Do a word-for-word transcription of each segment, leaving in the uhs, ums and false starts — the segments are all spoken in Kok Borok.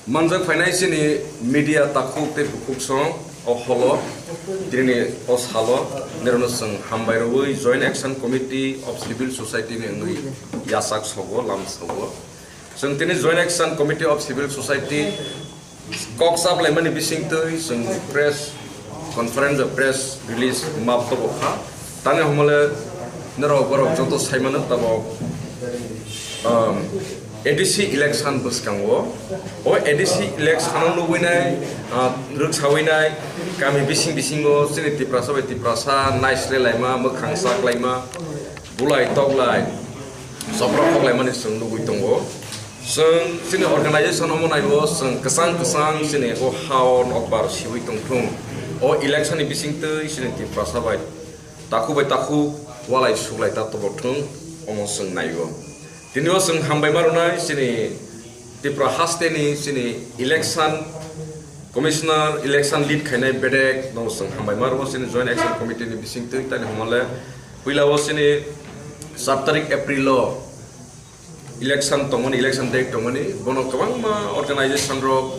Manjak phainai chini media takhuk tei bukhuk song o holo, tini o salo, nirokno chwng hambai rwui Joint Action Committee of Civil Society ni wngwi yachak sogo, lam sogo. Chwng tini Joint Action Committee of Civil Society kok chaplaimani bisingtwi chwng press conference, press release map tobok kha. Tani homole norok borok joto saimano tabok, um, A D C election bwskango. O A D C election o nugwinai, ah, rwksawinai kami bising bisingo chini Tiprasa bai Tiprasa naislelaima, mwkhang chaklaima, bulai toklai, soprok koklaimani chwng nugwi tongo. Chwng chini organization omo naibo chwng kwchang kwchang chini o hao nokbar siwi tongthung. O election ni bisingtwi chini Tiprasa bai takhuk bai takhuk walai suklai ta tobo thung, omo chwng naibo. Tini o chwng hambai ma rwnai chini Tripura haste ni chini election commissioner, election lead khainai bedek no chwng hambai ma rwo chini Joint Action Committee ni bisingtwi, tani homole puila o chini char tarik April o election tongmani, election date tongmani, bono kwbangma organization rok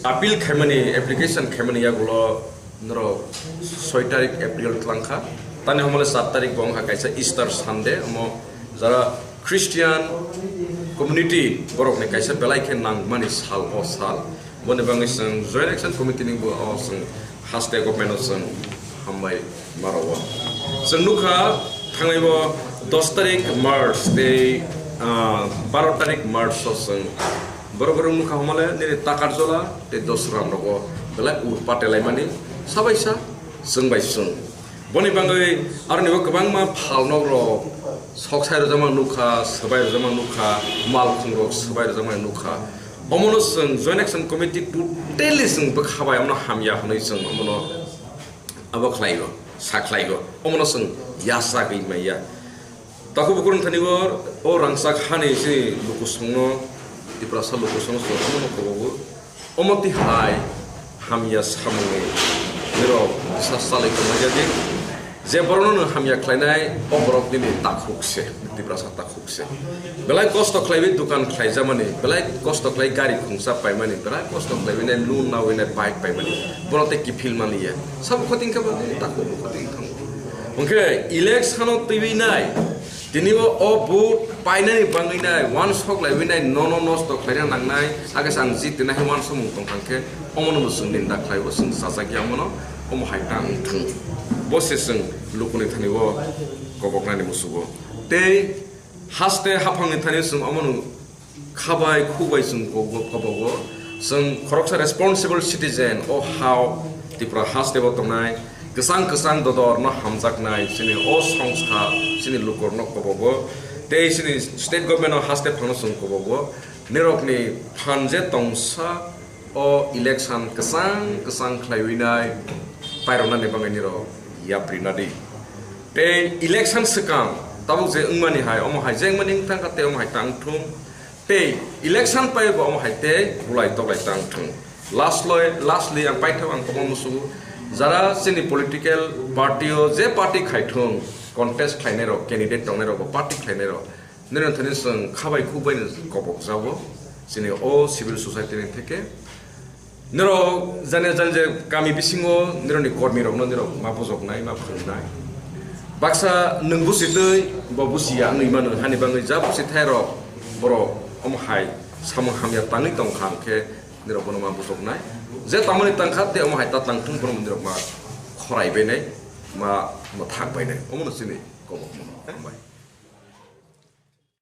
appeal khaimani, application khaimani yagulo norok soi tarik April twlang kha. Tani homole char tarik bo wngkha kaisa Easter Sunday, omo jara Christian community borokni kaisa belai khe nangmani sal o sal. Boni bagwi chwng Joint Action Committee ni bo o chwng haste government o chwng hambai ma rwo. Chwng nukha thangnai bo dos tarik March tei, ah, baro tarik March o chwng borok borok nukha homole nini Takarjola tei Dosram rogo belai ur patelaimani sabaisa chwng bai chwng. Boni bagwi aroni bo kwbangma phalnok rok sok sai rwjakma nukha, swbai rwjakma nukha, malkhung rok swbai rwjakma nukha. Omono chwng Joint Action Committee totally chwng bwkha bai omono hamya hwnwi chwng omono abo khlaio, sa khlaio. Omono chwng yachagwi maya. Takhuk bukurung thani o, o rangchak hani chini lukusongno, Tiprasa lukusongno chwng omono kobogo. Omo tihai hamya samungni nirok sa salai tongmani jadi je borokno nwng hamya khlainai, o borok nini takhuk se, Tiprasa takhuk se. Belai kosto khlaiwi dukan khlaijamani, belai kosto khlai gari khungsa paimani, belai kosto khlaiwi nai loan nawi nai bike paimani, bono tei kiphil mani ya. Sabo khoting khe bo nini takhuk bo khoting thango. Hwnkhe election o twiwi nai, tini o, o vote painani bangwi nai, uansok laiwi nai, nono nosto khlaina nangnai, hakhe ang jiti nai, uansukmung tong thang khe, omono bo chwng ninda khlaibo, chwng chajak ya omono, omo hai tang thang. Bo se chwng lukuni thani o koboknani musugo. Tei haste haphangni thani chwng omono khabai khukbai chwng kobo-, kobogo. Chwng khoroksa responsible citizen o hao Tripura haste bo tongnai, kwchang kwchang dodor no hamjaknai, chini o songsa, chini lukur no kobogo. Tei chini state government o haste phano chwng kobogo. Nirokni phan je tongsa o election kwchang kwchang khlaiwi nai pairoknani bagwi nirok yapri nadi. Tei election swkang tabuk je wngmani hai, omo hai je wngmani wngthang kha tei omo hai tang thung. Tei election paibo omo hai tei bulai toklai tang thung. Last loi, lastly ang paithak ang komo musugo, jara chini political party o je party khai thung, contest khlainai rok, candidate tongnai rok, party khlainai rok, nini thani chwng khabai khukbai ni kobok jabo chini o civil society ni theke. Nirok jani jani je kami bisingo nirokni kormi rokno nirok ma bujoknai, ma phunuknai. Baksa nwng busitwi bo busiya wngwi mano, hani bangwi ja busi thai rok borok omo hai samung hamya tangwi tong kha, hwnkhe nirok bono ma bujoknai. Je tamoni tang kha tei omo hai ta tang thung, bono nirok ma khorai bainai, ma, ma thak bainai. Omono chini kobok mano. Hambai.